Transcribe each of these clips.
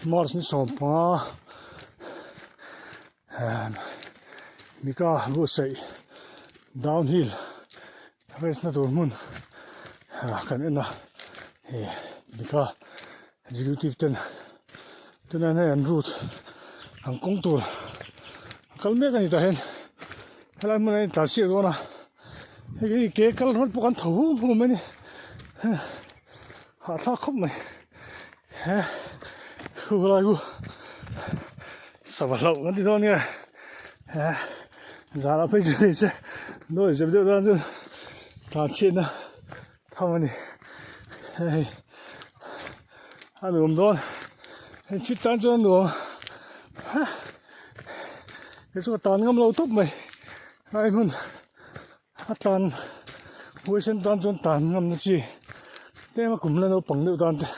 March ni 15 emm Mika buatsaih downhill race na tur hmun ah kan en a hei Mika executive ten tunah hian hei an route an kawng tur a kal mek a ni tah hian helai hmunah hian tlan siak dawn a hei hi ke kal rawt pawh kan tho hum hum mai a ni hahthlak khawp mai he khu lai khu sava hlauh kan ti dawn nge he zanah phei chu ni se nawi zep deuh tan chuan tlan chhiatna tham a ni hei a nuam dawn hei fit tan chuan a nuam ha kei chu ka tan ngam lo tawp mai lai hmun a tlan huaisen tan chuan tan ngam na chi tlem a kum la naupang deuh tan te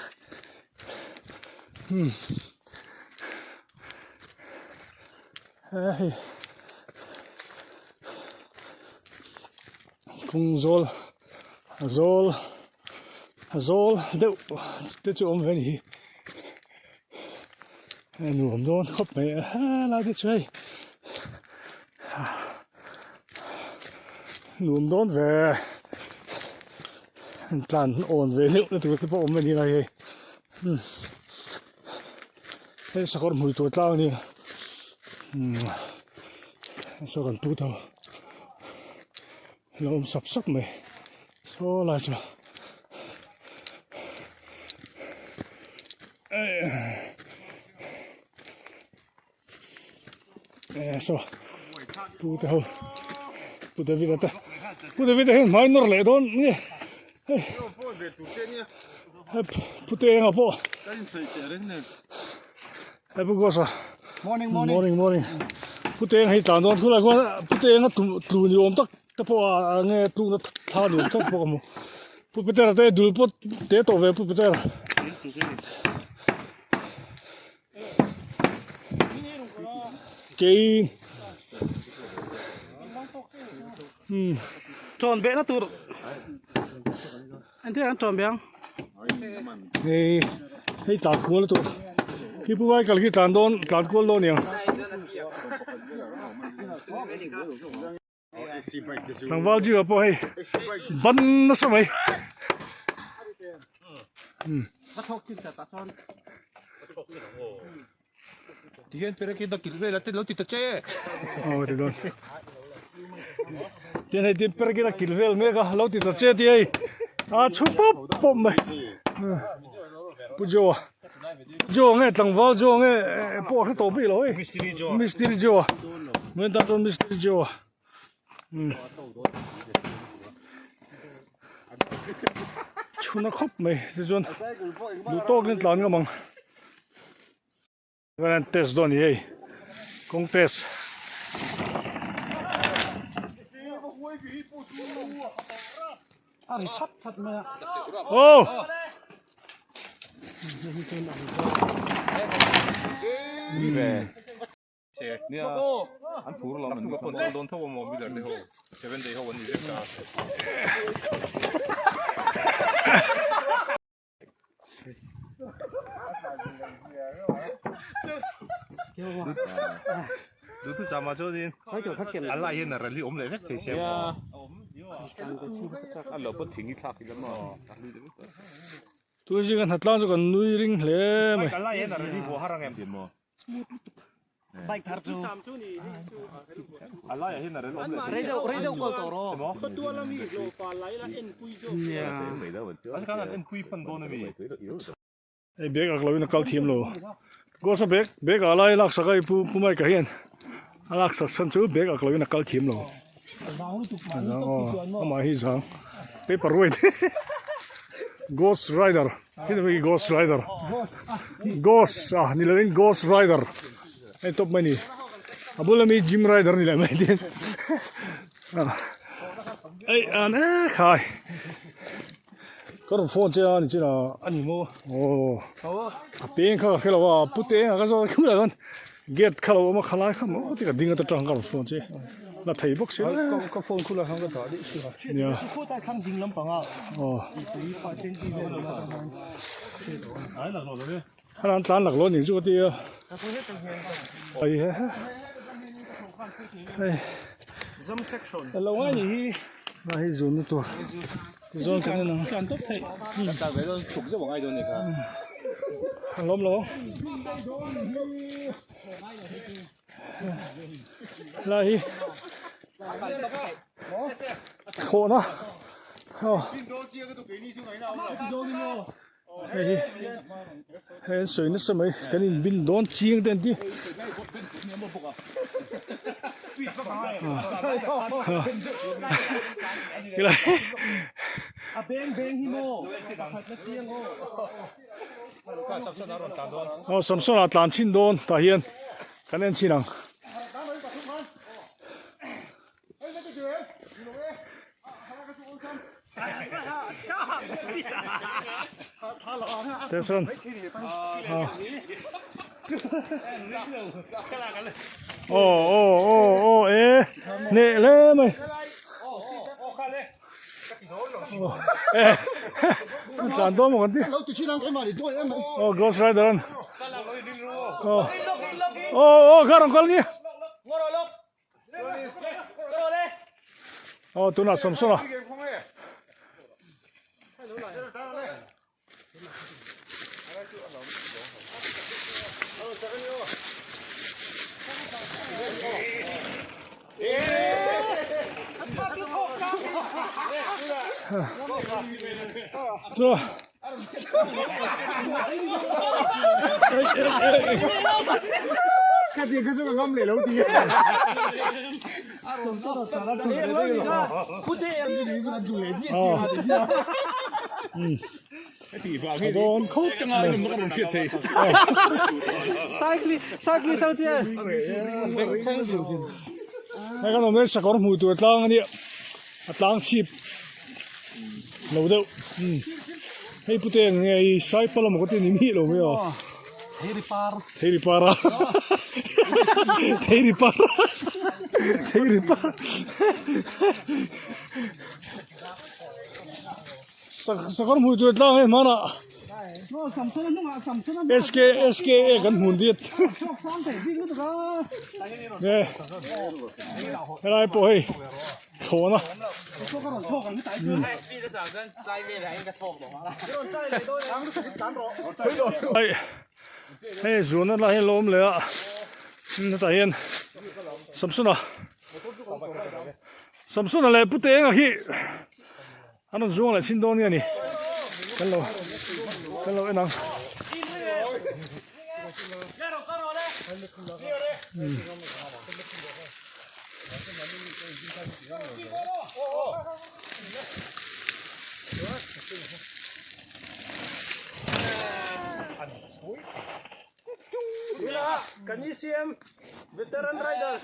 umm hei kawng zawl a zawl a zawl deuh te chu a awm ve a ni hi a nuam dawn khawp mai a helai te chu hei nuam dawn ve an tlan awn ve deuh na tur te pawh awm a ni lai hei umm hei sakawr hmui tur tlang a ni a umm saw kan pu tho. Lo awm sap sap mai saw lai chu eh saw pu te ho pu David a te pu David a hian hmai nawr leh dawn nge hei pu te enga pawh hei pu Gos a Morning morning. Morning morning. Pu Teng hei tlan dawn khulai khuan Pu Teng a tlu ni awm tak te pawh a nge tlukna thla ni awm tak pawh ka hmu. Pu Peter te dul pawh te tawh ve Pu Peter. Kein. Hmm. Trawn behna tur. Engtin an trawn beh ang? Hei hei tlan kual tur khi pu vai kal khi tlan dawn tlan kual dawn niang tlangval zir ah pawh hei ban nasa mai umm. Tihian perekin a kilh vel a te lo ti ta che. Aw ti dawn. Tihian hei tin perekin a kilh vel mek a lo ti ta che ti hei. A chhu pawp pawp mai. Pu Joe a. Joe nge tlangval Joe nge pawh a hre tawh bik lo hei. Mistiri Joe a. Muen tan chuan Mistiri Joe a. Chhun a khawp mai tichuan duh tawkin tlan ngam ang chuan test dawn a ni hei kawng test. A ri that that mai a. Aw. Nia an phur lo an pawn kal dawn tho a maw miller te ho 7 day ho an ni vek ta. Duhtu chama chuanin a lai hian a rally awm leh vek thei sia maw. A lo pawn thing hi thlak ila maw. Tun zinga hnatlang chu kan nui ring hle mai. A lai hian a rally huah har ang em? Smooth lutuk bike thar chu a laiah hian a rel awm leh rei deuh rei deuh kal tawh rawh Khawtual ami hlawhfa lai la enpui zawk a khan an enpui hman dawn ami hei bag ak loin a kal thiam lo gos a bag bag ah lai laksak a pu pu mike ah hian a laksak chhan chu bag ak loin a kal thiam lo zang lutuk mahni tawp hi chuan maw amah hi zang paper weight ghost rider. Hei hi ghost rider ghost ah ni lovin ghost rider hei tawp mai ni a bula mi gym rider ni leh mai tin ei an e khai ka rawn phone che a ni chin a ani maw aw a peng kha ka hrelo a pu te engah ka zawt khum lah chuan gate kha lo awm a khalai kha maw ti ka ding ata tang ka rawn phone che la thei bawk si a ka phone khula khan ka dah daih si a nia khawtlai thlang ding lampang a aw tui pah ten ti vel a ai la lo lo e. An tlan lak lo nih chu ka ti a. Ai he he. Hei. Zam section. Lo ngai ni hi. A hei zun na tur. Tizawn kan en ang. Tlan tawp theih. Kan tlan ve dawn chuk zeuh a ngai dawn a ni kha. An lawm lo. Lai hi. Thlawhna. Aw. Hei hi hei an sawi nasa mai kan in bin dawn chiang te an ti aw Samson ah tlan chhin dawn tah hian kan en chhin ang. Tension. Oh oh oh oh e nè le mày. Eh. Tlan dawn maw kan ti. Oh Ghost Rider an. Oh. Oh oh kha rawn kal nge. Aw tunah Samsona Hei kan awm lai sakawr hmuh tur tlang a nia a tlang chhip lo deuh hei pute eng nge hei saipal emaw ka ti ni miah lo mai aw Theiri par theiri par a theiri par theiri par sakawr hmuh tur tlang hei hmanah SK SKA kan hmun diat nge helai pawh hei thlawhna hei hei zuana lai hi a lo awm leh a hetah hian Samsona Samsona leh Pute enga khi An rawn zuang leh chhin dawn nge ni kan lo kan lo en ang. Kan ECM Veteran Riders.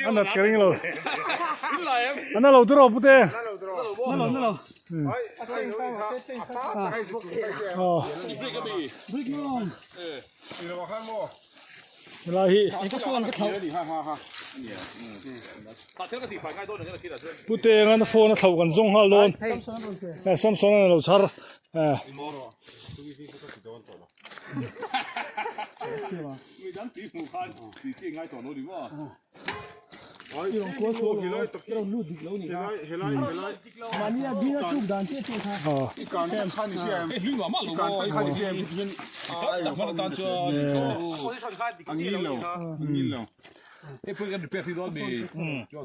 A nat ka ring lo. A na lo tur aw pute. Na lo na lo. Aw. Helai hi Pu Tenga phone a thlauh kan zawng nghal dawn eh Samson a lo chhar eh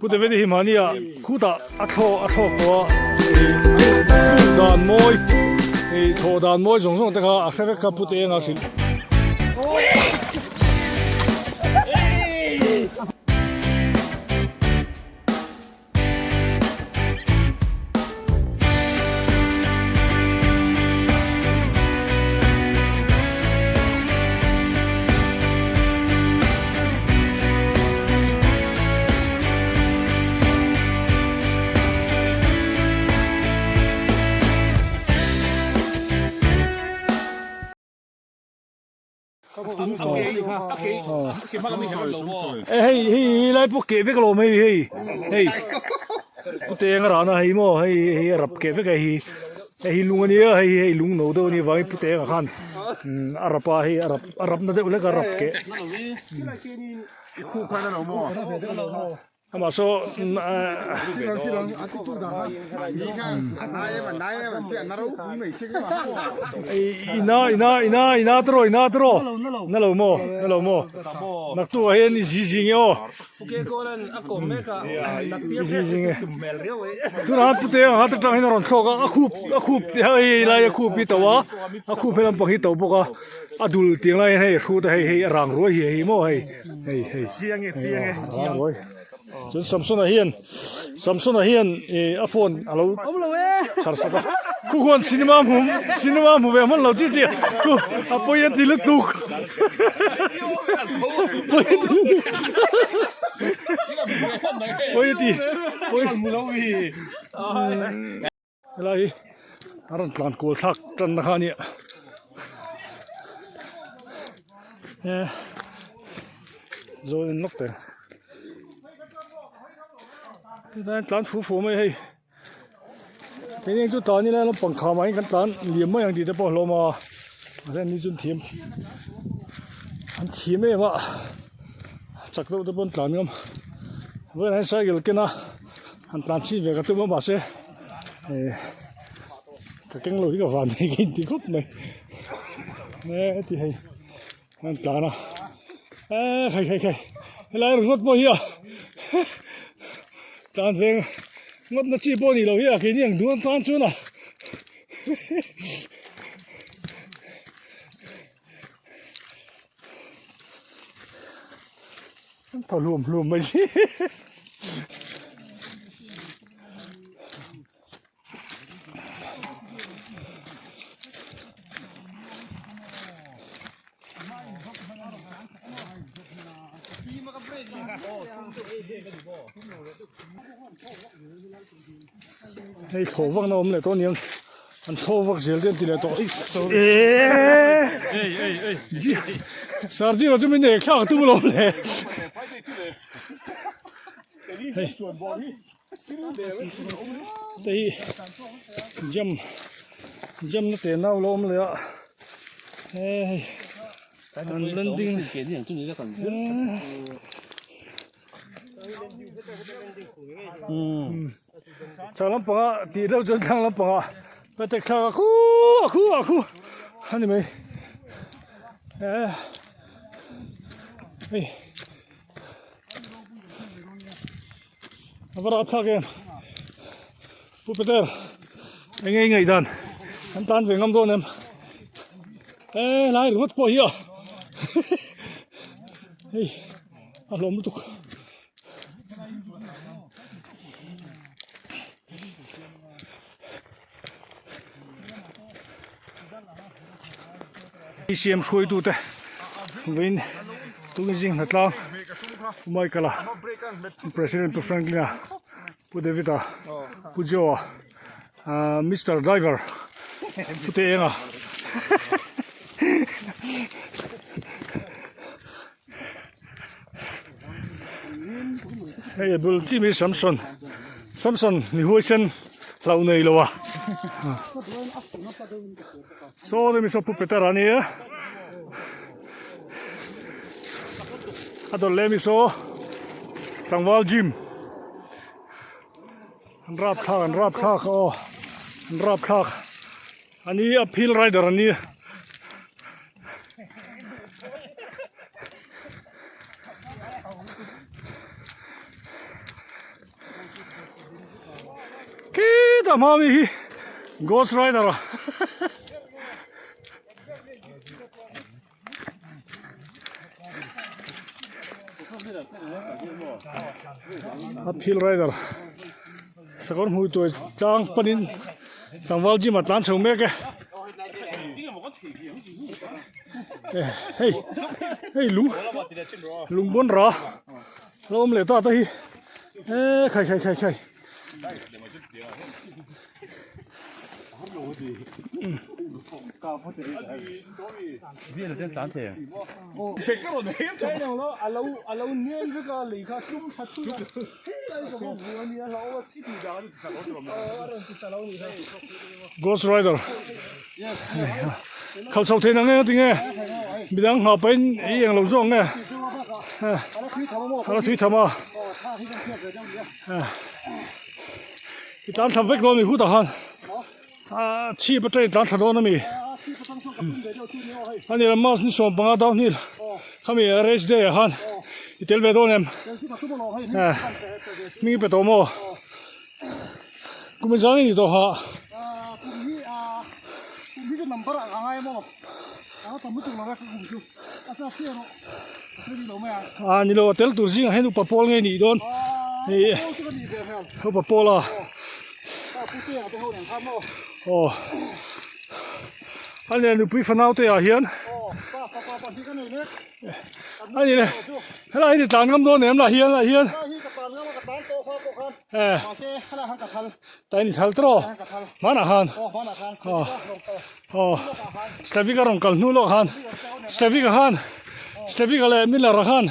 Pu David hi mahnia khutah a thlawk a thlawk tawh a dan mawi hei thawh dan mawi zawng zawng te kha a hre vek kha Pu Tenga hrilh. Hei hei hei lai pawh keh vek alawm hei hei hei. Pute eng a rahna hei maw hei hei a rap keh vek a hei hei hi lung a nia hei hi hei lung no deuh a nih avangin pute engah khan a rap a hei a rap a rapna deuh hlek a rap keh. Amah saw ina ina ina ina tawh ina tawh na lo maw na lo maw naktuk ah hian i zi zi nge aw i zi zi nge tunah hian pute ang hat atang hian a rawn thlawk a a khup a khup hei lai a khup hi to a a khup he lampang hi to bawk a a dul tiang lai hian hei a hrut a hei hei a rang ruai hi hei maw hei. Hei hei. Chiang e chiang e. Chiang. Chuan Samsona hian Samsona hian eh a phone a lo Awm lo e. chhar sak a. Khu khuan cinema hmu cinema hmu ve hman lo chi chi khu a pawi an ti lutuk. Pawi an ti lutuk. Pawi an ti. Pawi. Hmu lo hi. Helai hi a rawn tlan kual thlak tanna kha a nia eh zawn in lawk teh helai an tlan fu fu mai hei keini ang chu tlan ila lampang kham ah hian kan tlan liam mai ang tih te pawh a hlawm a mahse an ni chu an thiam an thiam em a chak deuh te pawh an tlan ngam vawiin ah hian cycle ken a. Han tlan chhin ve ka tum a mahse eh ka keng lo hi ka van nei ka inti khawp mai eh heti hei an tlan a eh khai khai khai helai ringawt pawh hi a tlan ve ngawt na chi pawh a ni lo hi a keini ang duh tan chuan a An thaw hluam hluam mai si. Hei thlawh vak na awm leh tawh aniang an thlawh vak zel te an ti leh tawh eeeee Sarji chu min ek thlak tum alawm le hei hei jam jam na te nau lo awm leh a hei an landing Chhak lampanga tih deuh chuan thlang lampanga petek thlak a khu a khu a khu a ni mai eh hei a va rap thlak em Pu Peter eng nge i ngaih dan an tan ve ngam dawn em eh lai ringawt pawh hi a hei a hlawm lutuk. Siam hruaitute vawiin tukin zing hnatlang Pu Michael-a President Pu Franklin-a Pu David-a Pu Joe-a ahh Mister Driver Pu Te-enga Hei a bul chi mai Samson Samson mi huaisen hlauh nei lo a saw te mi saw pu Peter a nia a dawlh leh mi saw tlangval gym an rap thlak an rap thlak aw an rap thlak ani uphill rider ani. Khitah hma mi hi ghost rider a uphill rider sakawr hmui tuai tlang panin tlangval gym ah tlan chho mek e. Hei hei lung lung bawn ra lo awm leh ta te hi e khai khai khai khai. Ghost Rider khalh chho theih nang nge tinge midang nghah pahin i eng lo zawk nge a la thui tham a i tlan thla vek dawn a ni hutah khan chhip atangin tlan thla dawn a mi a ni la mass ni 15 downhill khami race day ah khan i tel ve dawn em hming i pe tawh maw. Kum engzah nge ni tawh ha? Kum hi kum hi chu number ah ka ngai maw? A tam lutuk lo e ka kum chu. A sa chiah erawh ka sawi bik lo mai ang. A ni lo a tel tur zingah hian upa pawl nge nih dawn? Upa pawl chu ka nih ve hmel. Upa pawl a. Aw pu Teng a te ho nen khan maw? Aw. A nia nupui fanau te ah hian. Aw pa fapa pahnih ka nei mek. A ni le helai hi ni tlan ngam dawn em lah hian lah hian. Helai hi ka tlan ngam a ka tlan tawh kha pawh khan. Mahse helai han ka thal. Ta in thal tawh. Hmanah khan. Aw hmanah khan. Aw Slavik a rawn kal hnu lawk khan Slavik a khan Slavik a leh Miller a khan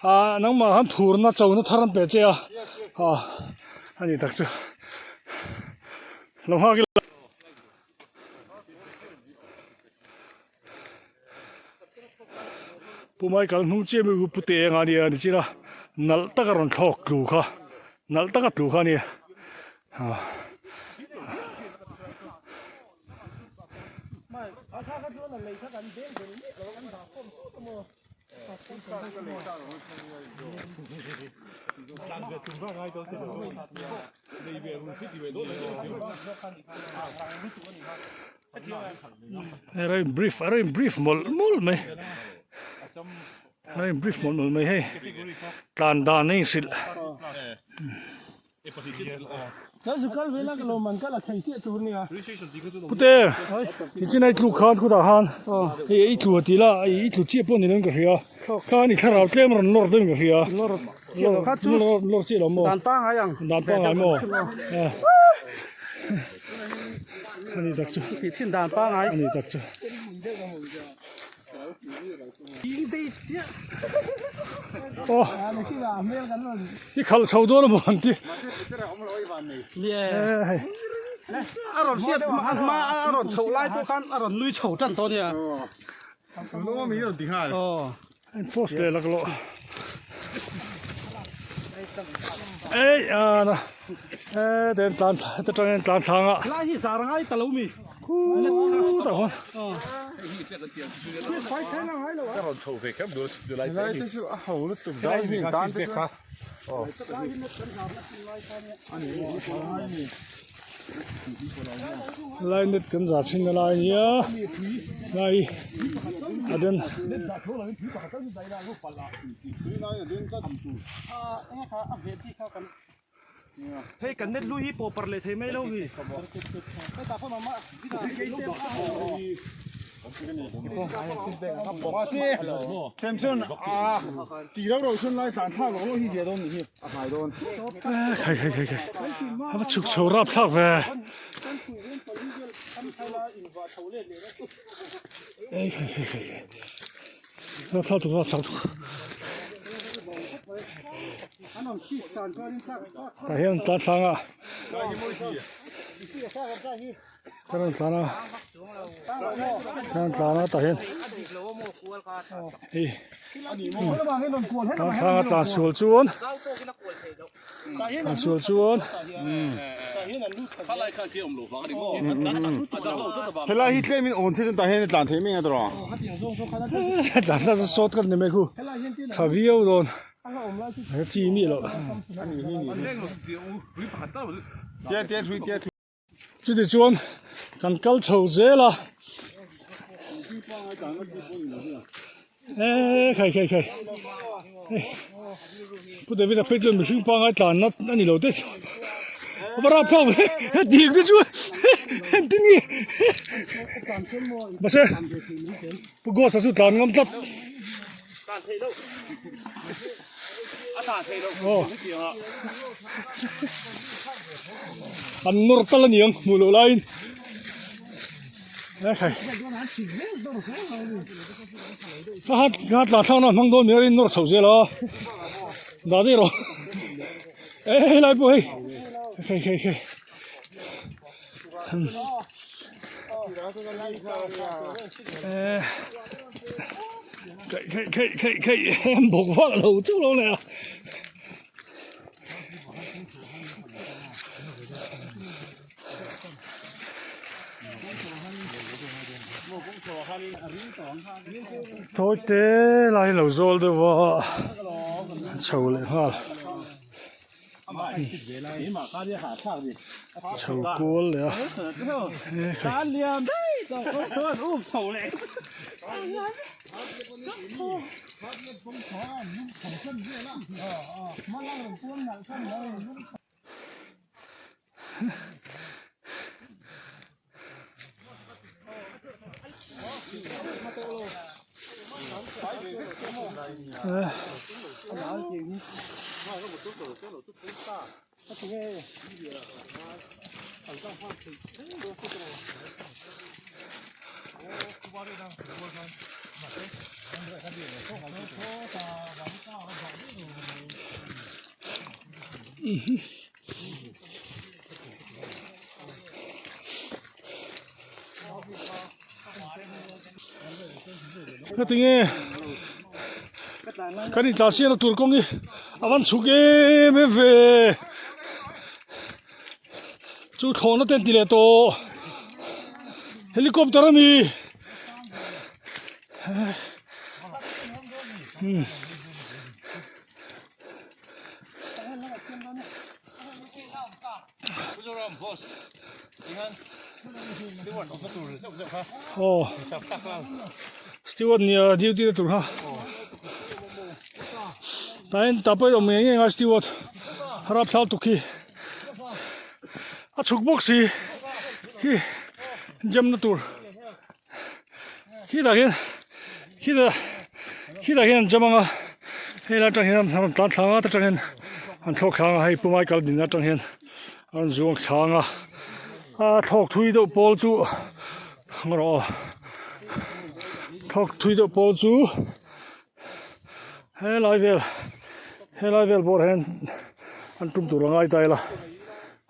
ah nangmah khan phurna chona thar an pe che a. Aw a ni tak chu. Lo nghak ila. Pu Michael hnung chiah mi pu te eng a nia ni chin a nalh taka rawn thlawk tlu kha nalh taka tlu kha a ni ah. A rain brief a rain brief mawlh mawlh mai a rain brief mawlh mawlh mai hei tlan dan a inhrilh. Pute nichin a i tluk khan khutah khan hei i tlu a tih la i tlu chiah pawh ni lo in ka hria khan i thlarau tlem rawn nawr deuh in ka hria nawr chiah lo maw dan pangngai maw. Ani tak chu. Tih thin dan pangai. Ani tak chu. Oh. I khalh chho dawn a maw an ti. A rawn hriat a hma a rawn chhoh lai pawh khan a rawn nui chho tan tawh nia. Aw. Post leh laklawh. Ei a na e ten tlan heta tangin tlan thlang a. Lai hi zar ngai ta lo mi. Khu ta hon. Lai net kan zar thin a lai nia lai a den Hei kan net lu hi pawh par leh thei mai lo mi. Khai khai khai khai a va chhuk chho rap thlak ve ei khai khai khai rap thlak tuk rap thlak tuk tah hian tlan thlanga Ka rawn tlan a ka rawn tlan a tah hian hei tlan thlanga tlan sual chuan tlan sual chuan helai hi tlem in awn che chuan tah hian tlan thei mai a tawh tlan thlak chu sawt kan ni mai khu tha viau dawn. A chi mi loh. Chuti chuan kan kal chho zel a. E khai khai khai. Pu David a phei chuan mihring pangai tlan na a ni lo te chu. A va rap thlak ve. Heti te chu engtin nge. Mahse Pu Ghost a chu tlan ngam tlat. Tlan theih loh. A tlan theih loh. Aw. An nawr tal a niang hmuh loh laiin. Kha kha tla thlak na hmang dawn mirin nawr chho zel a dah daih rawh e helai pawh hei hei hei hei khei khei khei khei khei em bawk vak lo chauh lo leh a. Thawi te lai lo zawl deuh a chho leh nghal chho kual leh a Heti nge kan intlan siamna tur kawng hi a van chhuk em em ve chu thlawhna te an ti leh tawh helicopter ami umm. Aw steward nia duty na tur kha tain tah pawh hi awm ngei ngei a steward rapthlak tuk hi a chhuk bawk si hi jam na tur khitah khian khitah khitah khian an jam ang a hei lai atang hian an rawn tlan thlang a ta tang hian an thlawk thlang a hei pu michael dinna atang hian a rawn zuang thlang a a thlawk thui deuh pawl chu ang rawh aw thlawk thui deuh pawl chu helai vel helai vel bawrah hian an tum tur a ngai ta ila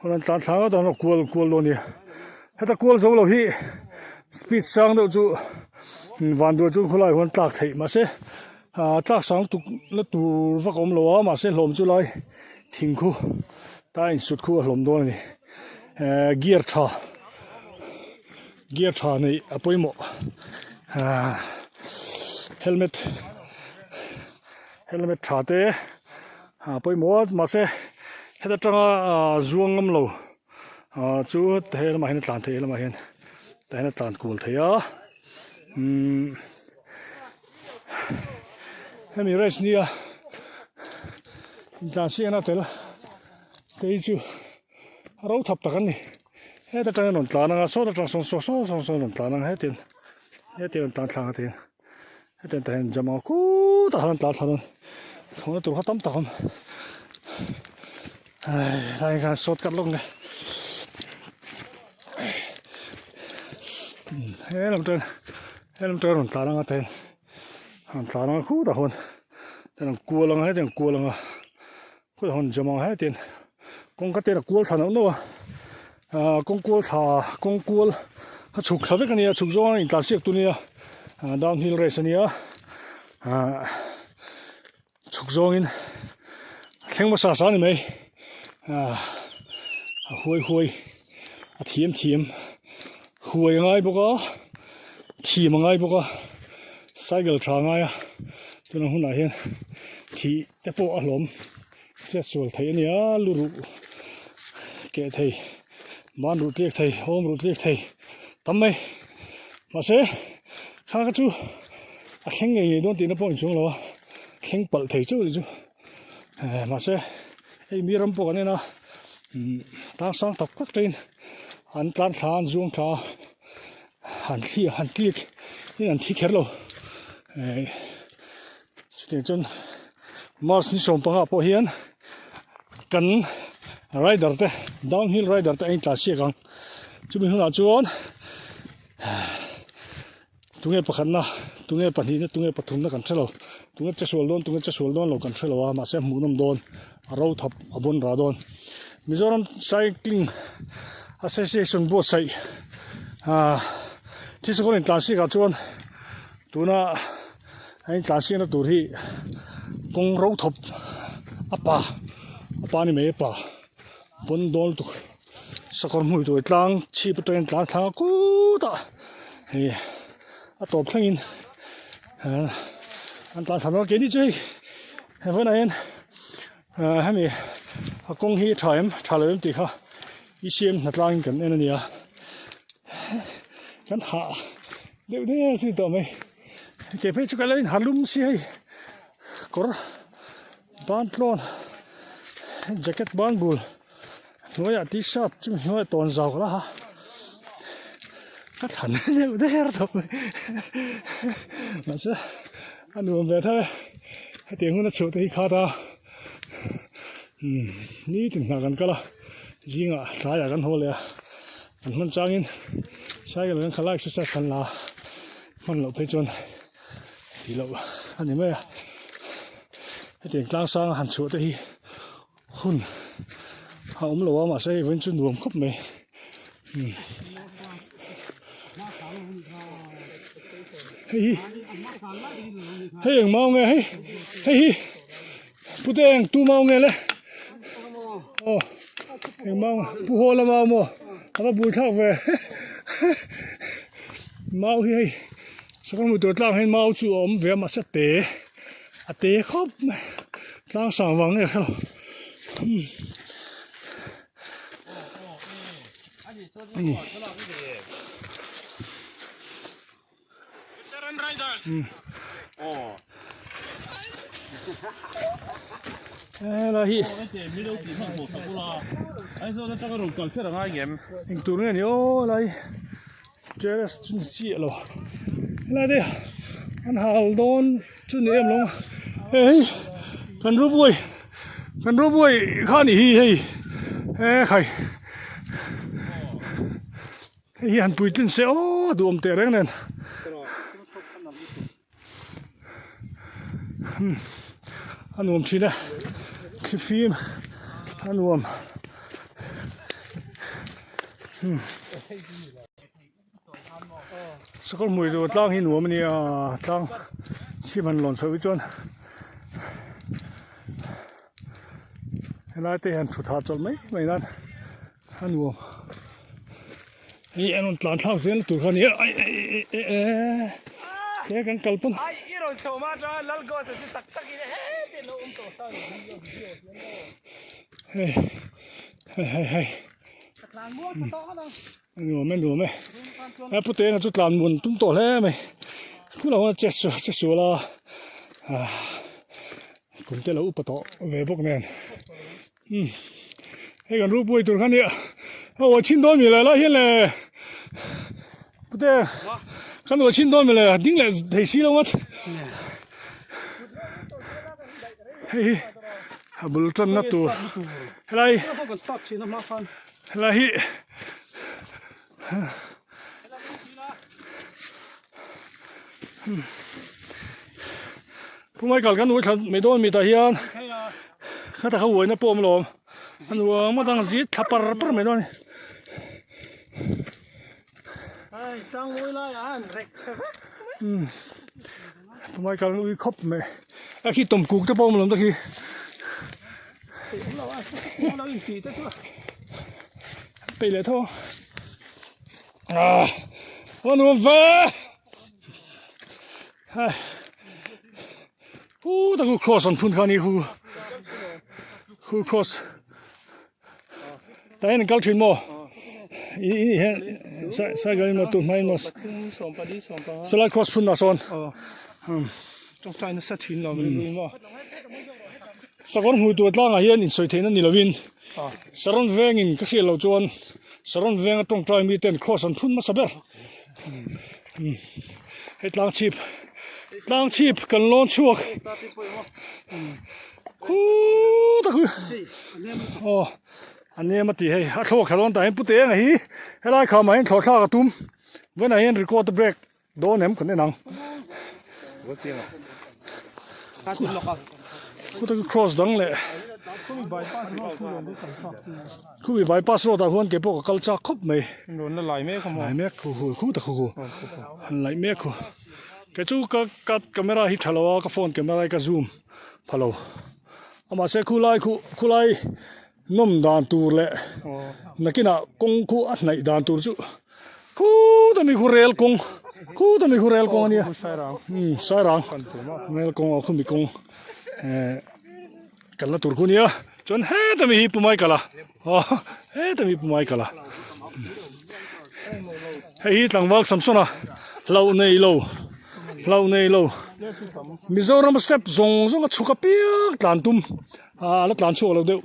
rawn tlan thlang a tan a kual kual dawn a nia heta kual zo lo hi speed sang deuh chu van duai chu khawlai huan tlak theih mahse ah tlak sang tuk la tur vak a awm lo a mahse hlawm chu lai thing khu ta insut khu a hlawm dawn a ni eh gear tha Gear tha neih a pawimawh ahh helmet helmet tha te a pawimawh a mahse heta tanga ahh zuang ngam lo ahh chu he lamah hian a tlan theih lamah hian tah hian a tlan kual theih a umm hemi race nia intlan siakna tel te hi chu. Ro thap tak an ni. Heta tang hian rawn tlan ang a, sawta tang sawn saw saw sawn sawn rawn tlan ang a hetiang hetiang rawn tlan thlang a tiang hetiang tah hian jam ang a khutah khan an tlan thla dawn thlawhna tur kha tam tak a awm ai helai khan short cut lawk nge he lam tan he lam tan rawn tlan ang a tiang rawn tlan ang a khutah khawn an kual ang a hetiang kual ang a. Khawi hawn jam ang hetin kawngka te a kual thla nauh nauh a ahh kawng kual thla kawng kual a chhuk thla vek a nia chhuk zawng a intlan siak tur a nia ahh downhill race a nia ahh chhuk zawngin a thleng hmasa sa a ni mai ahh a huai huai a thiam thiam huai a ngai bawk a thim a ngai bawk a cycle tha a ngai a tunah hunah hian thih. Te pawh a hlawm chet sual theih a nia lu ruh keh thei ban ruh tliak thei awm ruh tliak thei tam mai mahse kha kha chu a thleng ngei ngei dawn tihna pawh a inchhung lo a thleng palh thei chauh a nih chu eh mahse hei mi ram pawh kan en a umm tlang sang tak tak te in an tlan thla an zuang thla a han thli han tliak in an thi kher lo eh. Chutiang chuan March ni 15 pawh hian kan rider te downhill rider te a intlan siak ang. Chumi hunah chuan. Tunge pakhatna, tunge pahnihna, tunge pathumna kan hre lo. Tunge che sual dawn, tunge che sual dawn lo kan hre lo a, mahse hmuhnawm dawn, a ro thap, a bawn rah dawn. Mizoram Cycling Association buatsaih ah Thisakawr intlansiak ah chuan tuna a intlansiakna tur hi kawng ro thawp a pa, a pa ni mai a pa bawn dawn lutuk. Sakawr hmui tur tlang chhip atangin tlang thlang a kutah hei a tawp thlengin ah an tlan thla dawn a keini chu hei he vawiinah hian ah hemi a kawng hi tha em tha lo em tih kha i siam hna tlangin kan en a ni a kan hah deuh deuh chu ni tawh mai ke phei chu ka lo inha lum si hei kawr ban tlawn jacket ban bul. Hnuaiah t-shirt chu hnuaiah tawn zau la a ka thlan deuh der tawh mai mahse a nuam ve tho e hetiang hun a chhuah te hi khat a umm nitin hna kan kal a zingah tlaiah kan haw leh a kan hman changin cycle kan khalh a exercise kan la a hman loh phei chuan tih loh a ni mai a hetiang tlang sang a han chhuah te hi. Hun a awm lo a mahse hei vawiin chu nuam khawp mai umm hei hi hei eng mau nge hei hei hi pute eng tu mau nge le aw eng mau pu haw la mau maw a va bui thlak ve mau hi hei sakawr hmuh tur tlang hian mau chu a awm ve a mahse te. A te khawp mai tlang sang vang nge hrelo umm helai hi engtur nge ni aw helai Terrace chu ni chiah lo helai te an hal dawn chu ni em lo hei kan rawbuai kan rawbuai kha ni hi hei he khai hei hi han puitlin se aw duhawm teh reng nen a nuam thin a thlifim a nuam sakawr hmui tur tlang hi nuam a nia tlang chhip han lawn chhoh hi chuan helai te hian thut hahchawlh mai mai nan. A nuam hei an rawn tlan thlak zel tur kha a ni a ai ai e e he kan kal pawn ai i rawn chho ma ta lal gos chu tak tak in he te lo awm tawh sa hei hei hei hei a nuam e nuam e he pu tenga chu tlan mun tum tawh hle mai khu lo che su che sual a kum te lo upa tawh ve bawk nen. Umm hei kan ru buai tur kha nia a uai chhin dawn mi le lai hian le pute kan uai chhin dawn mi le ding leh thei si lo ngawt hei hi a bul tanna tur helai helai hi Pu Michael kan ui thla mai dawn mi tah hian khata kha uaina pawh a awm lo a nuam a dang zit thla par par mai dawn a ni. Pu Michael an ui khawp mai a khi tawmkuk te pawh a awm lo ta khi. Peih leh tho a a nuam ve hei hu tak hu cross an phun kha ni hu hu cross ta hian an kal thin maw i i hian sai gal in maw tun hmain maw salai cross phun ah sawn Sakawr hmui tur tlangah hian insawi theihna ni lovin Saron vengin ka hriat loh chuan Saron venga tawngtai miten cross an phun hmasa ber. Hei tlang chhip tlang chhip kan lawn chhuak khu tak hi aw a nem a ti hei a thlawk thla dawn tah hian pute eng a hi helai khamah hian thlawh thlak a tum. Vawiinah hian record a break dawn em kan en ang. Khutah khi cross dang leh khumi bypass road ah khuan keipawh ka kal chak khawp mai. Rawn la lai mek a maw? Lai mek khu khu khutah khu khu an laih mek khu. Kei chu ka ka camera hi tha lo a ka phone camera hi ka zoom pha lo. Amah se khulai khu khulai nawm dan tur leh nakinah kawng khu a hnaih dan tur chu khut ami khu rel kawng khut ami khu rel kawng ania umm sairang rel kawng a khumi kawng eh kalna tur khu ania chuan heta mi hi pu mai kala aw heta mi pu mai kala hei hi tlangval Samsona hlauh nei lo hlauh nei lo Mizoram step zawng zawng a chhuk apiang tlan tum. A la tlan chhuak lo deuh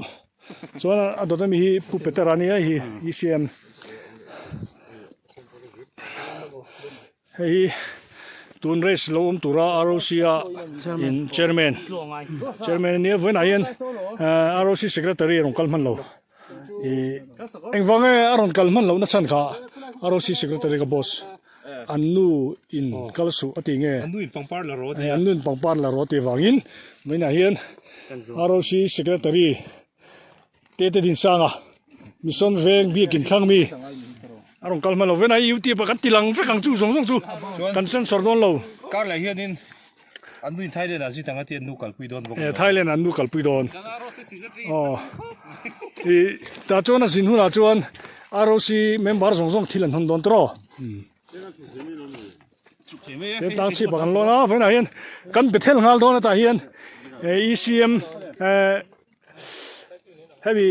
chuan a dawt ami hi Pu Peter a nia hei hi ECM hei hi tun race lo awm tura ROC a in chairman chairman ania vawiinah hian ROC secretary a rawn kal hman lo ih engvang nge a rawn kal hman loh na chhan kha ROC secretary ka boss. An nu in kal suh a ti nge? An nu in pangpar la rawh a ti a. An nu in pangpar la rawh a ti vangin vawiinah hian ROC Secretary Tete Dinsanga Mission Veng Biakin thlang mi a rawn kal hman lo. Vawiinah hi YouTube ah kan ti lang vek ang chu zawng zawng chu kan censor dawn lo. Kar leh hianin an nu in Thailand ah zit ang a ti an nu kalpui dawn bawk. Thailand ah an nu kalpui dawn. Aw. Tah chuan a zin hunah chuan ROC member zawng zawng thil an hawn dawn tawh. Tin tlang chhip ah kan lawn a vawiinah hian kan Bethel nghal dawn atah hian ECM hemi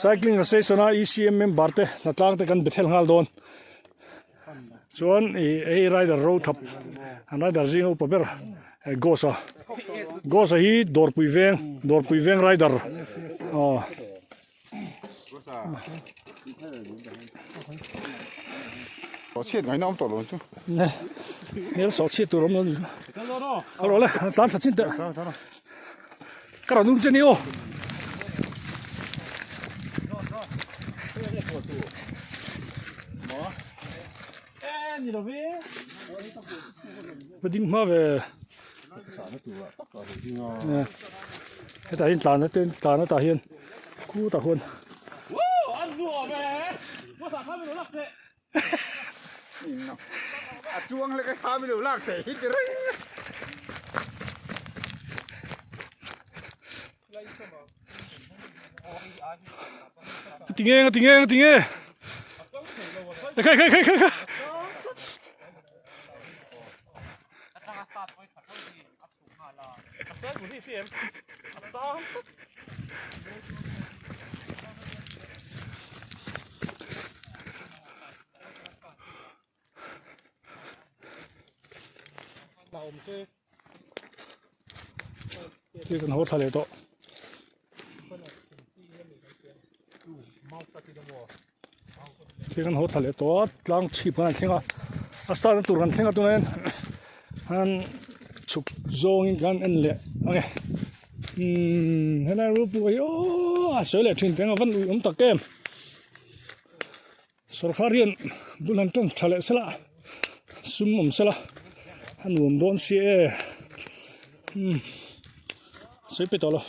cycling association a ECM member te hnatlang te kan Bethel nghal dawn chuan ih hei rider ro thap an rider zinga upa ber Ghost a Ghost a hi dawrpui veng dawrpui veng rider aw. Chhiat ngaihna awm tawh lo chu. Ne. Hmel sawh chhiat tur awm lo ni. Ka rawh le, tlan thla chin teh. Ka rawn um che ni aw. Va ding hma ve. Hetah hian tlan te tlan atah hian khutah khuan A chuang lek a kha mi lo lak thei hi ti reng. Tinge tinge tinge khai khai khai khai khai Khi kan haw thla leh tawh. Khi kan haw thla leh tawh a tlang chhip kan han thleng a a start na tur kan thleng a tunah hian han chhuk zawngin kan en leh ang e umm helai ropui hi aww a sawi leh thin teng a van ui awm tak em. Sorkar hian bul han tawng tha leh sela sum awm sela a nuam dawn si e umm sawi pe tawh lo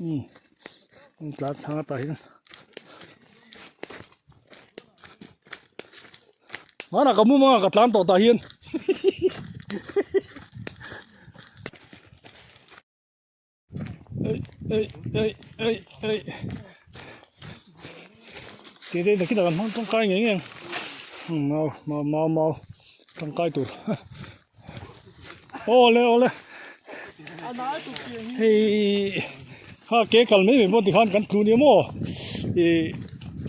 umm an tlan thlang atah hian hmanah ka mum anga ka tlan tawh tah hian Ei ei ei ei ei Tih te nakin ah kan hmang tangkai ngei ngei ang mau mau mau mau tangkai tur awle awle hei kha ke kal mai mai pawh tikhan kan tlu nia maw ih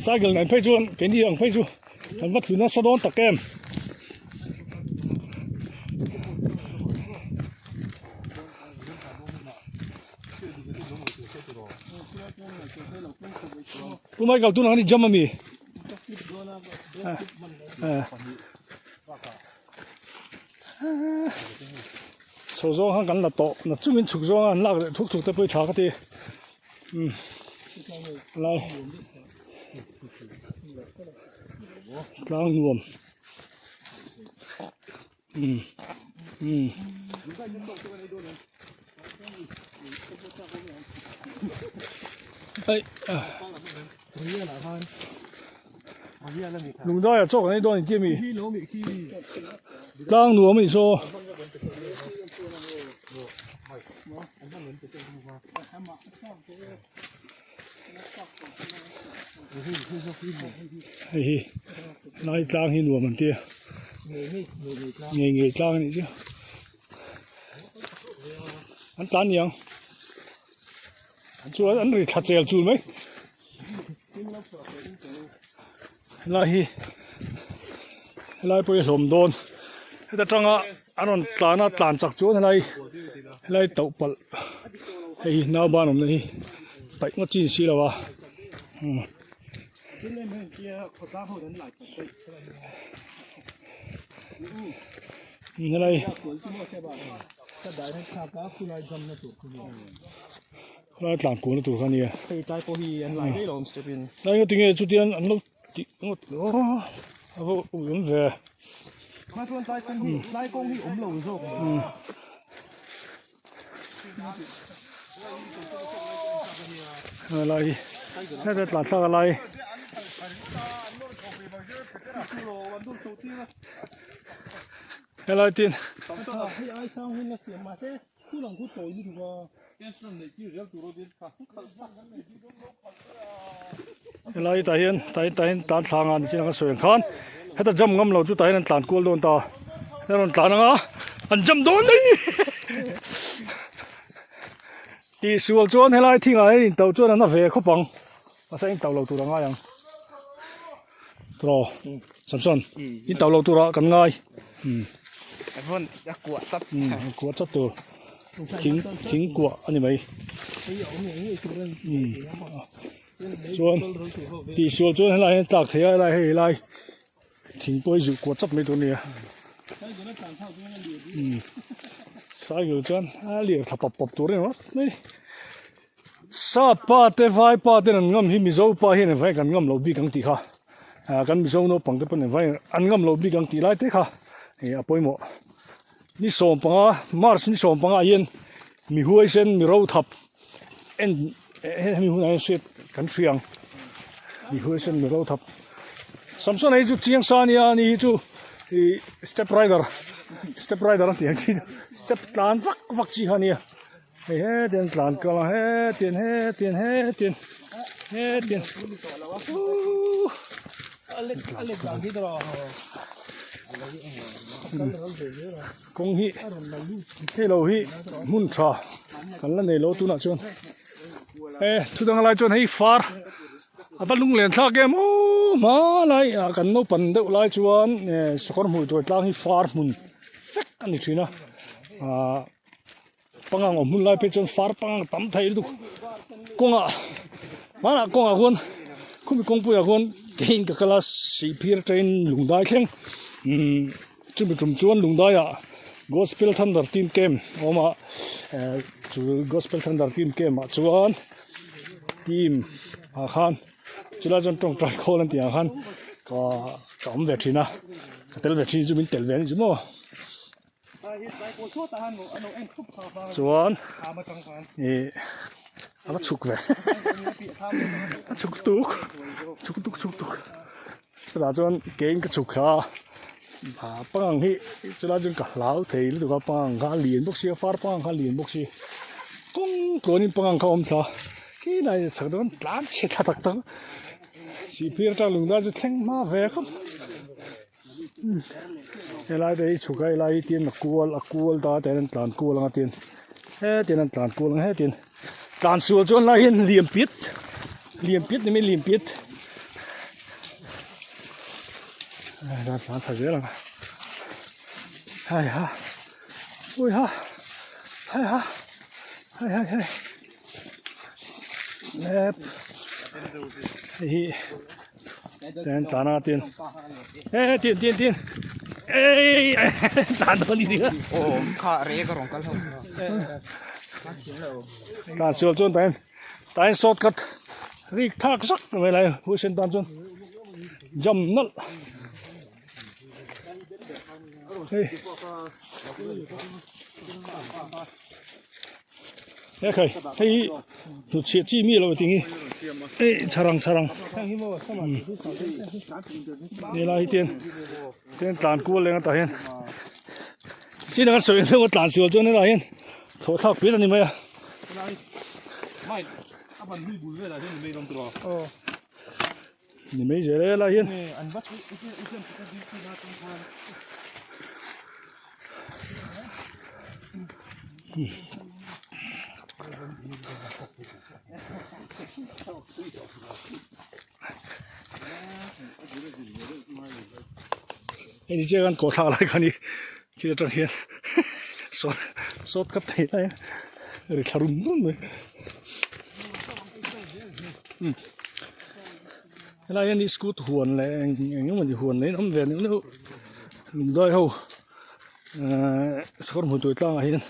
cycle nen phei chuan keini ang phei chu kan va tlu nasa dawn tak em. Pu Michael tunah khan i jam ami? Chho zawng khan kan la tawh na chungin chhuk zawng an lak leh thuk thuk te pawh i tha ka ti. Umm lai. Tlang nuam. Umm umm. Ai ah. Lungdai ah chaw kan ei dawn inti ami? Tlang nuam a ni saw. Hei hi lai tlang hi nuam an tia ngei ngei tlang a nih chu an tlan niang chuan an ri thla chel chul mai helai hi helai pawh hi a hlawm dawn heta tanga an rawn tlan a tlan chak chuan helai helai tauh palh hei hi nauban awmna hi paih ngawt chi ni si lo a umm. Helai khulai tlan kualna tur kha a nia. Hei tlai pawh hi an lai daih lo awm step in. Tlai ngawt tinge chutian an lo tih ngawt a va ui awm ve. Hma chuan tlai kawng hi tlai kawng hi awm lo zawk mai. Helai heta tlan thlak a lai. Helai tin. Helai tah hian tah hian tah hian tlan thla anga nichin anga sawi ang khan heta jump ngam lo chu tah hian an tlan kual dawn ta a rawn tlan anga an jump dawn mai tih sual chuan helai thingah hian intauh chuan an a ve khawp ang mahse a intauh lo tur a ngai ang tawh Samson intauh lo turah kan ngai. A kuah chat. A kuah chat tur. Thing thing kuah a ni mai. Chuan tihsual chuan helai hian tlak thei a helai hei helai thing pawh hi zuh kuah chat mai tur a ni a. Cycle chuan a lir thla pap pap tur a ni ringawt mai. Sap pa te vai pa ten an ngam hi Mizo pa hian engvangin kan ngam loh bik ang tih kha. Ah kan Mizo naupang te pawh engvangin an ngam loh bik ang tih lai te kha ih a pawimawh. Ni 15 March ni 15 ah hian mi huaisen mi ro thap en hemi hunah hian hriat kan hria ang. Mi huaisen mi ro thap Samson a hi chu chiang sa ania ani hi chu ih step rider step rider a tih ang chi step tlan vak vak chi kha ania hei hetiang tlan kal a hetiang hetiang hetiang hetiang uuh kawng hi hei lo hi hmun tha kan la nei lo tunah chuan e thudang lai chuan hei far a va lunglen thlak em aw hma lai ah kan naupan deuh lai chuan sakawr hmuh tur tlang hi far hmun vek a ni thin a ah pangang awm hmun lai phei chuan far pangang tam thei lutuk kawngah hmanah kawngah khuan khumi kawngpuiah khuan keiin ka kal a sihphir atangin lungdai thleng umm chumi tum chuan lungdaiah gospel thunder team camp a awm a eh chu gospel thunder team camp ah chuan team ah khan chulai chuan tawngtai khawl an tih ang khan ka ka awm ve thin a ka tel ve thin chu min tel ve a nih chu maw. Chuan ih a va chhuk ve a chhuk tuk chhuk tuk chhuk tuk chutah chuan keiin ka chhuk thla a ah pangang hi chulai chuan ka hlau thei lutuk a pangang kha a lian bawk si a far pangang kha a lian bawk si kawng tluanin pangang kha a awm thla khi lai chhak dawn tlan chhe thla tak tak sihphir atang lungdai chu thleng hma ve khawp. Helai te hi chhuk a helai hi tin a kual a kual ta a tian an tlan kual anga tin hetin an tlan kual anga hetin tlan sual chuan lai hian liam piat liam piat ni mai liam piat a tlan thla zel ang hei ha ui ha hei ha hei hei hei lep hei hi. Ten tlan a tin. E tin tin tin. Ei tlan dawn ni ding a. Aw kha re ka rong kal ho. Tlan sual chuan tain tain shortcut. Rik thak zak mai lai huaisen tan chuan jam nalh hei he khai hei hi hnutchhiah chi mi lo ting hi hei chharang chharang helai hi tian tian tlan kual leng atah hian chin anga sawi ang deuh a tlan sual chuan helai hian thawh thlak pian a ni mai a. A ban hlui bul velah hian ni mai dawn tawh a. Aw. Ni mai zel e lai hian. An va i siam khat a duty na atang khan. Hei ni chiah khan kawh thlak lai khan i khi atang hian sawt sawt ka thei lai a ri thla rum rum mai umm helai hian iskut huan leh eng eng emawni huan nei an awm ve neuh neuh lungdai ho ehh sakawr hmuh tur tlangah hian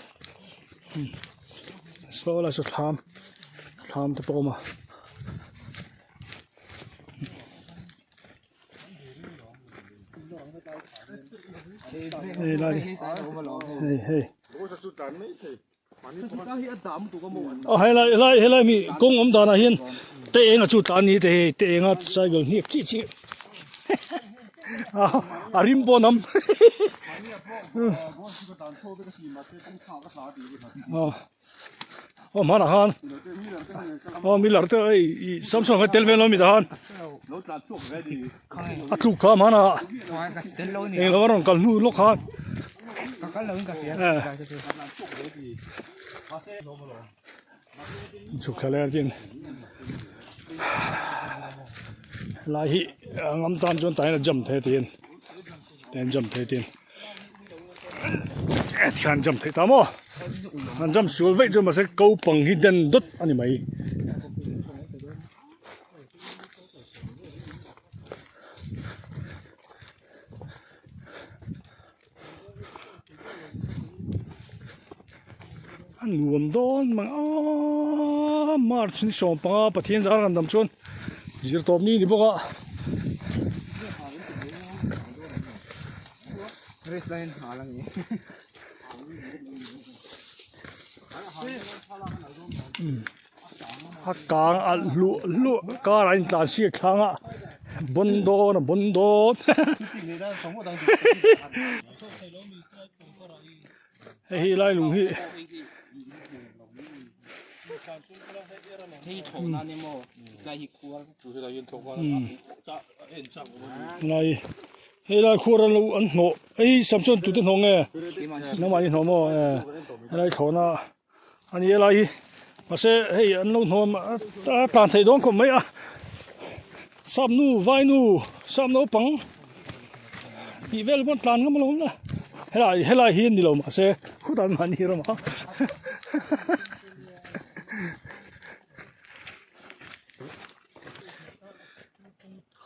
saw lai saw thlam thlam te pawh a awm a. Hei lai hei hei aw helai helai helai mi kawng awm danah hian te enga chu tlan ni te hei te enga cycle hniak chiah chiah a rim pawh an awm aw. Aw hmanah khan aw miller te hei ih samsung kha tel vel awm i tah khan a tluk kha hmanah englo a rawn kal hnu lawk khan chhuk thla leh a tin helai hi a ngam tan chuan tah hian a jump thei a tiin tah hian jump thei a tin. Thian jam theih ta maw an jam sual veih chu mahse ko pang hi den dawt a ni mai a nuam dawn mang a march ni 15 Pathian zar kan dam chuan zirtawp ni ni bawk a. A kang alh hluah hluah car a intlan siak thlang a bawn dawn a bawn dawn hei hi lai lung hi. Lai Helai khuar an lo an hnawh ei Samson tute hnawh nge nangmah ni hnawh maw e helai thlawhna a ni helai hi mahse hei an lo hnawm a tlan theih dawn khawp mai a sap nu vai nu sap naupang tih vel pawn tlan ngam alawm la helai helai hi a ni lo mahse khutah an mahni ram a.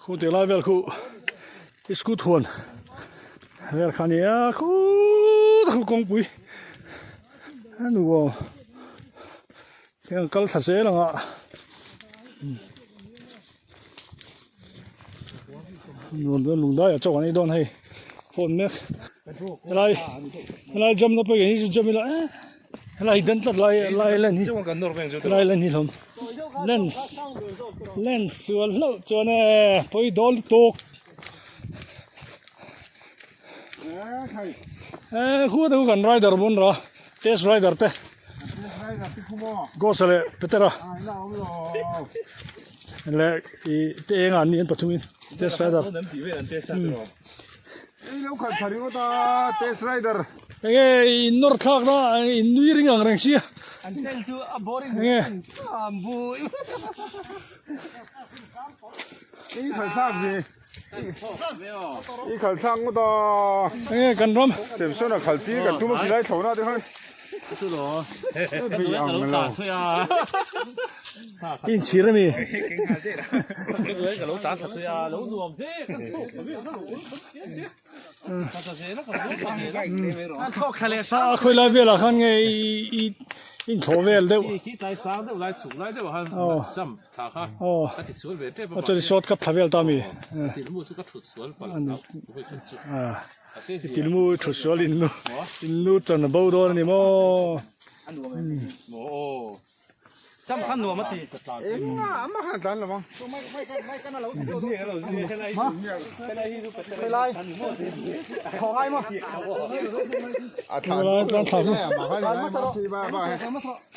Khu tih lai vel khu iskut huan vel kha nia khut a khu kawngpui a nu aw heng kal thla zel ang a nuam dawn lung dai a chauh an ei dawn hei phone mek helai helai jam na pawh hi chu jam ila eh helai hi den tlat lai lai len hi lai len hi hlawm. Lens lens sual hlauh chuan e pawi dawl lutuk e khu te khu kan rider bun rawh test rider te Ghost leh Petera leh i te enga an ni an pathumin test rider enge in nawr thlak na in nui ring ang reng sia. An tel chu a boring Enge? Am bu. I khal thlak ve. I khal thlak ngawt a. Enge kan ram? Samson a khal tir kan tum a khilai thlona te khan. Chu lo. Bi ang lo. I inchhir ami? Ka lo tan thla a lo nuam hle. A khawi lai velah khan nge i. Inthlawh vel deuh. Khi tlai sang deuh lai chhuk lai deuh ah khan jump thla kha ka ti sual ve tep a Chuan short cut thla vel ta mi. Tilmu chu ka thut sual palh a vawi khat chu. Tilmu thut sual in nu in nu chan a bo dawn a ni maw. Jump kha nuam a ti.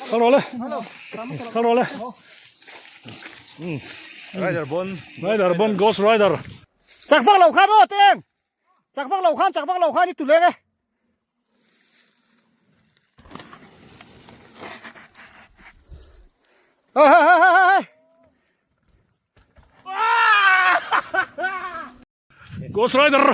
Kal rawh le kal rawh le Rider bon Rider bon Ghost Rider. Chak vak lo khan aw teng chak vak lo khan chak vak lo khan i tu leng e. Hey hey hey hey hey. Ghost Rider.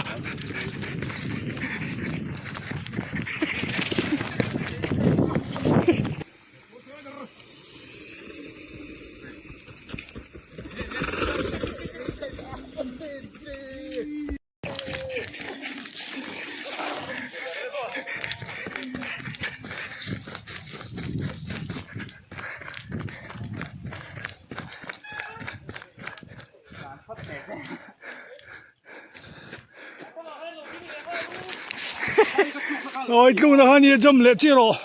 Oi tluna khan i jump leh chi rawh.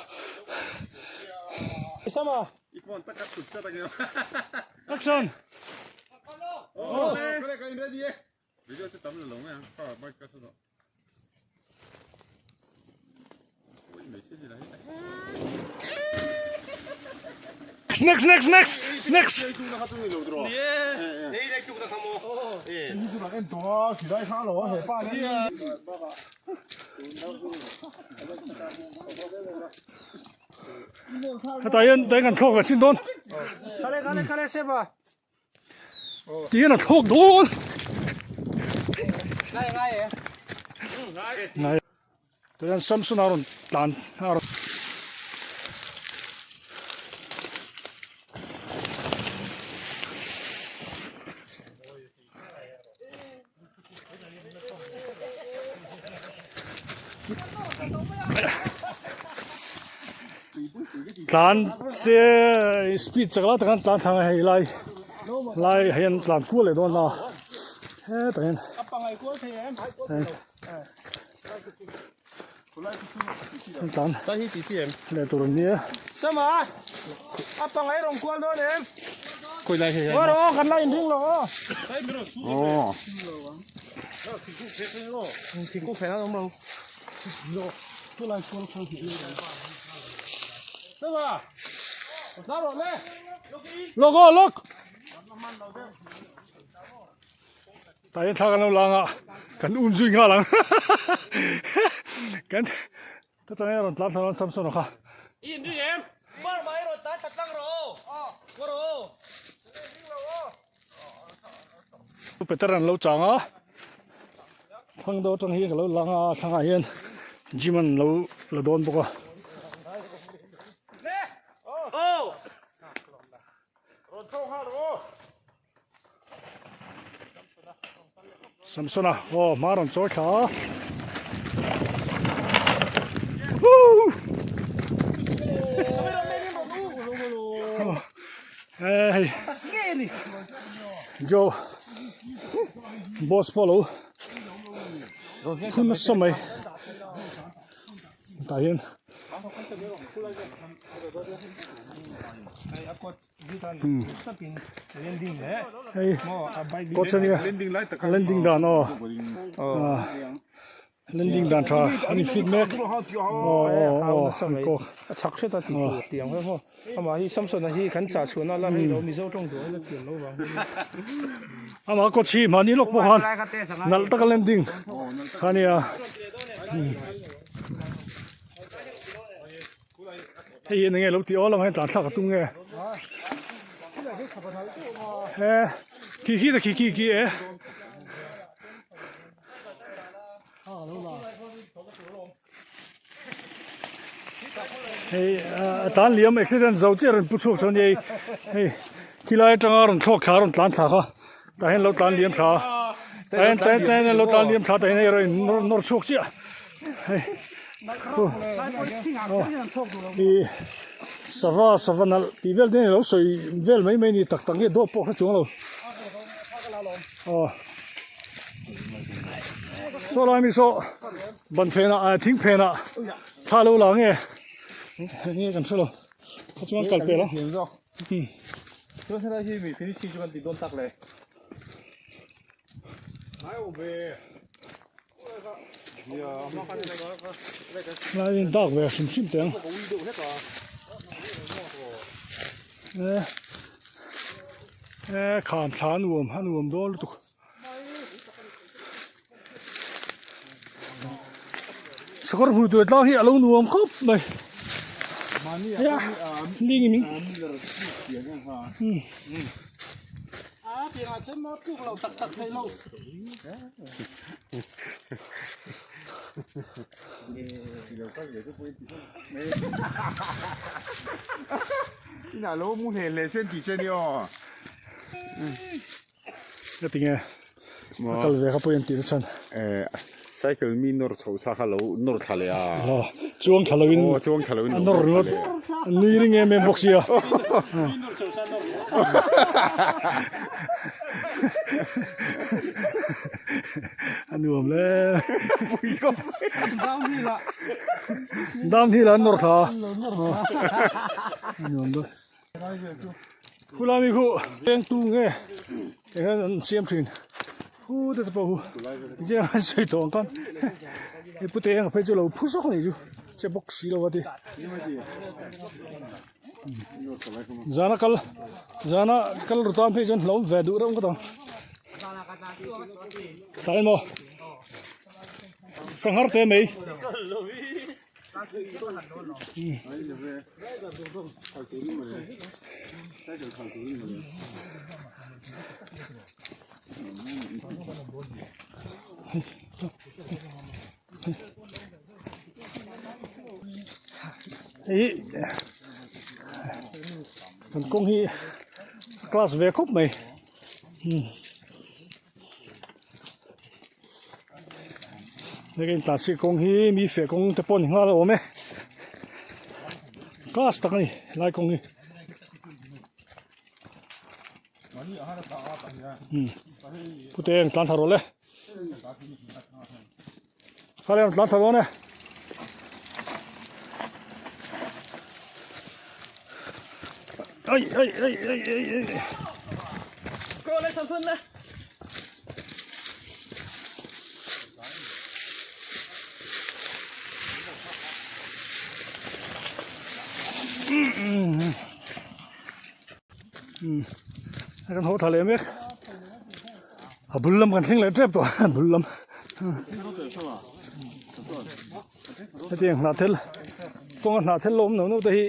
Action. Next next next next. Hetah hian tah hian kan thlawk ve chin dawn. Ti hian a thlawk dawn. Ngai Tuian Samson a rawn tlan a rawn Tlan se speed chak lai tak hian tlan thlang a hei lai lai hei an tlan kual leh dawn a hetah hian an tlan leh tur an nia. Lawk aw lawk Tah hian thla kan lo lang a kan um zui nghal ang kan ta tang hian rawn tlan thla dawn Samson-a kha. Peter an lo chang a thlang deuh atang hian ka lo lang a thlangah hian gym an lo la dawn bawk a. Samsona aw hma rawn chawi thla a. Hei Joe boss pawh lo hun nasa mai tah hian hei coach ania landing dan aw Landing dan tha an in fit mek aw aw aw an kawk a chak hret a tih tur tih ang emaw amah hi Samson a hi kan chah chhuahna la rei lo Mizo tawng duh ain a thiam lo vang amah coach hi mahni lawk pawh khan nalh taka landing kha ania hei hi enge lo tih aw lamah hian tlan thlak a tum nge he khi khi ta khi khi khi e. Hei a tan liam accident zo chiah rawn pu chhuak chuan hei hei khilai atanga rawn thlawk thla rawn tlan thla kha tah hian lo tlan liam thla tah hian tah hian lo tlan liam thla tah hian hei rawn nawr chhuak chiah hei i. Sava sava nalh tih vel te lo sawi vel mai mai a ni tak tak nge dawt pawh hre chuang lo. Aw saw lai mi saw ban phenah ah thing phenah thla lo la nge nge kan hre lo kha chuan kal pel ang. Chuan helai hi mi finishing chu kan ti dawn tak le. Lai in dak ve hrim hrim teh ang. Eh khan thla a nuam a nuam dawn lutuk. Sakawr hmuh tur tlang hi a lo nuam khawp mai. Nia ling in. Ka ti nge a kal ve kha pawh i an tih na chhan. Cycle mi nawr chho sa kha lo nawr thla leh a. Aw chuang thla lo in aw chuang thla lo in a nawr ringawt a nui ring em em bawk sia. A nuam le. Downhill ah an nawr thla a. A nuam dawn. Khulai mi khu peng tu nge ti hian an siam thin hu te te pawh hu zia an sawi tawh ang khan hei pute eng phei chu lo phu zawk nei chu che bawk si lo a ti zana kal zana kal ru tan phei chuan hlauhawm ve duh reuh ngawt ang tah emaw sanghar te mai. Hei kan kawng hi class ve khawp mai. Hei tah si kawng hi mi feh kawng te pawh ni nghal a awm e class tak a ni helai kawng hi pute an tlan thla rawh le khale an tlan thla dawn e. Ai ai ai ai ai ai. Kan haw tha leh mek a bul lam kan thleng leh tep tawh a bul lam hetiang hnah thel kawnga hnah thel lo awm no no te hi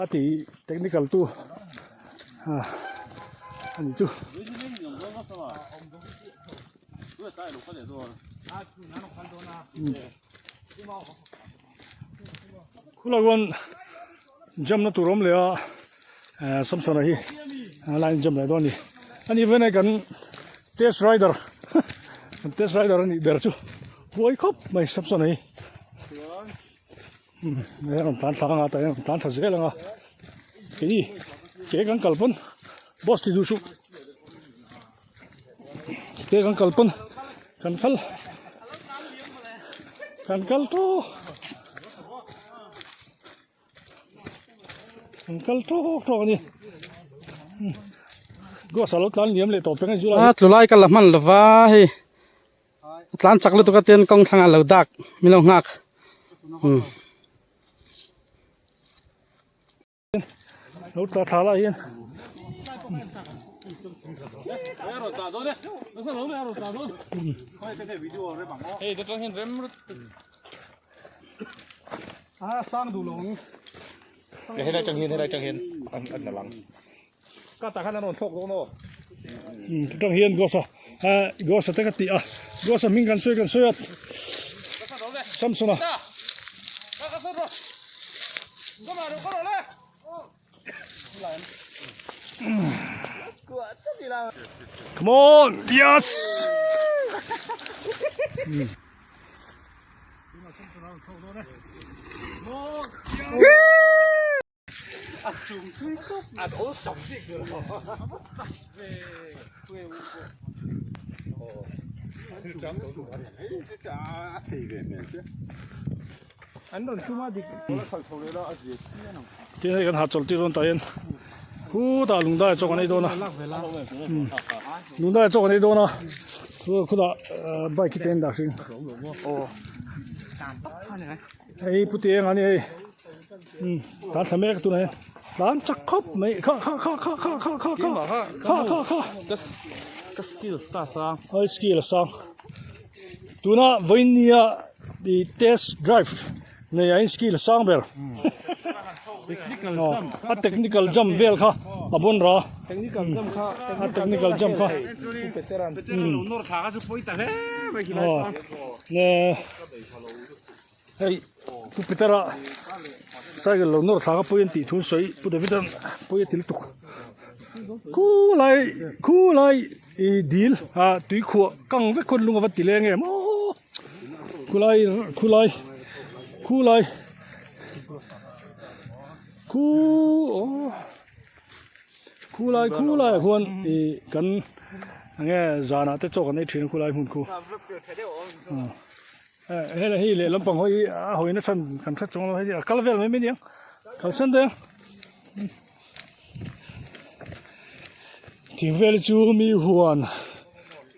a ti technical tu a ni chu. Khulai chuan jam na tur a awm leh a Samsona hi line jam leh dawn a ni ani vena kan test rider kan test rider a nih ber chu huai khawp mai Samsona hi a rawn tlan thla anga tah hian a rawn tlan thla zel anga kei ke kan kal pawn boss ti duh suh. Te kan kal pawn kan kal kan kal tawk kan kal tawk tawk a ni Gosa lo tlan liam leh tawh peng a ni chu lai a tlu lai ka la hman lova hei a tlan chak lutuk a ten kawng thlangah lo dak min lo nghak umm. Lo tla thla lai hian Tang hian Gosa Gosa te ka tih a Gosa hming kan sawi kan sawi a Samsona. Come on! Yes! Tin hei kan hahchawlh tir dawn tah hian khutah lungdai chaw kan ei dawn a lungdai chaw kan ei dawn a khutah bike hi te an dah hring hei pute eng a ni hei tan thla mek tunah hian tlan chak khawp mai kha kha kha kha kha kha kha kha kha kha ka skill ta sang ai skill a sang tuna vawinia i test drive nei ah hian skill a sang ber a technical jump vel kha a bawn ra technical jump kha a technical jump kha ne hei pu Peter a cycle lo nawr thla kha pawi an tih thu an sawi pu David a pawi a ti lutuk khulai khulai ih dil ah tui khuah kang vek khawn lung a va ti leng em aww khulai khulai khulai khu aw khulai khulai ah khuan ih kan enge zanah te chaw kan ei thin a khulai hmun khu. Hela hei lehlam pang hawi hi a hawina chhan kan hre chuang lo hei a kal vel mai mai aniang kalsan daih a thing vel hi chu mi huan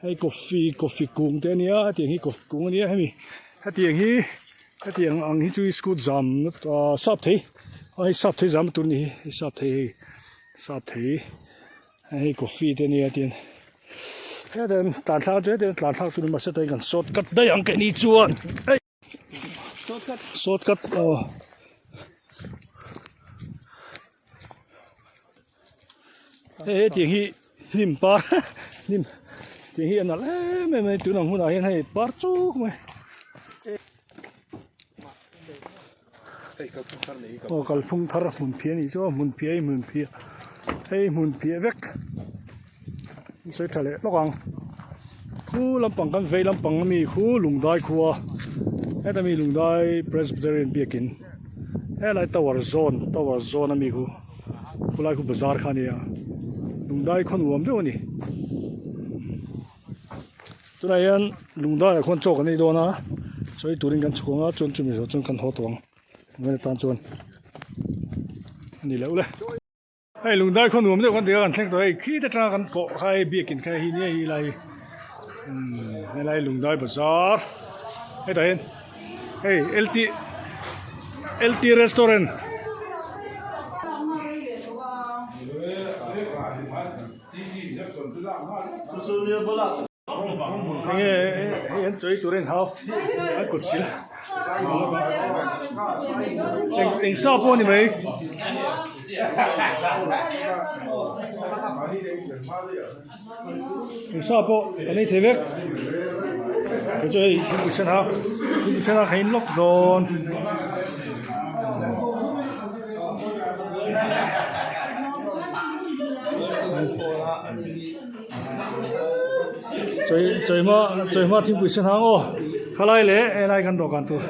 hei coffee coffee kung te ania hetiang hi coffee kung ania hemi hetiang hi hetiang ang hi chu scooter zam ah sap thei hei sap thei zam tur ani hi sap thei hei sap thei. Hei coffee te ania tin heta tlan thlak chu hetiang tlan thlak tur mahse tain kan short cut daih ang keini chuan ei short cut aw hei hetiang hi hnim par hnim tiang hi a nalh em em mai tunang hunah hian hei par chuk mai. Aw kalphung thar hmun phiah anih chu a hmun phiah hi hmun phiah hei hmun phiah vek an sawi tha leh lawk ang khu lampang kan vei lampang ami khu lungdai khua heta mi lungdai presbyterian biakin helai tower zawn tower zawn ami khu khulai khu bazar kha ania lungdai khaw nuam deuh ani. Tunah hian lungdaiah khuan chaw kan ei dawn a chaw ei turin kan chhuk ang a chuan chumi zawh chuan kan haw tawh ang vawiin atan chuan a ni loh le. Hei lungdai khaw nuam deuh kan ti a kan thleng tawh hei khi te atanga kan kawh kha hei biakin kha hei nia hi lai umm helai lungdai bazar hetah hian hei L T L T restaurant. Enge hei an chawi tur a inhau an kut sil eng eng sa pawh a ni mai eng sa pawh kan ei thei vek kei chu hei thingpui sen ha thingpui sen ha ka in lawk dawn. Chawi chawi hma chawi hma thingpui sen hang aw khalai leh helai kan dawhkan tur.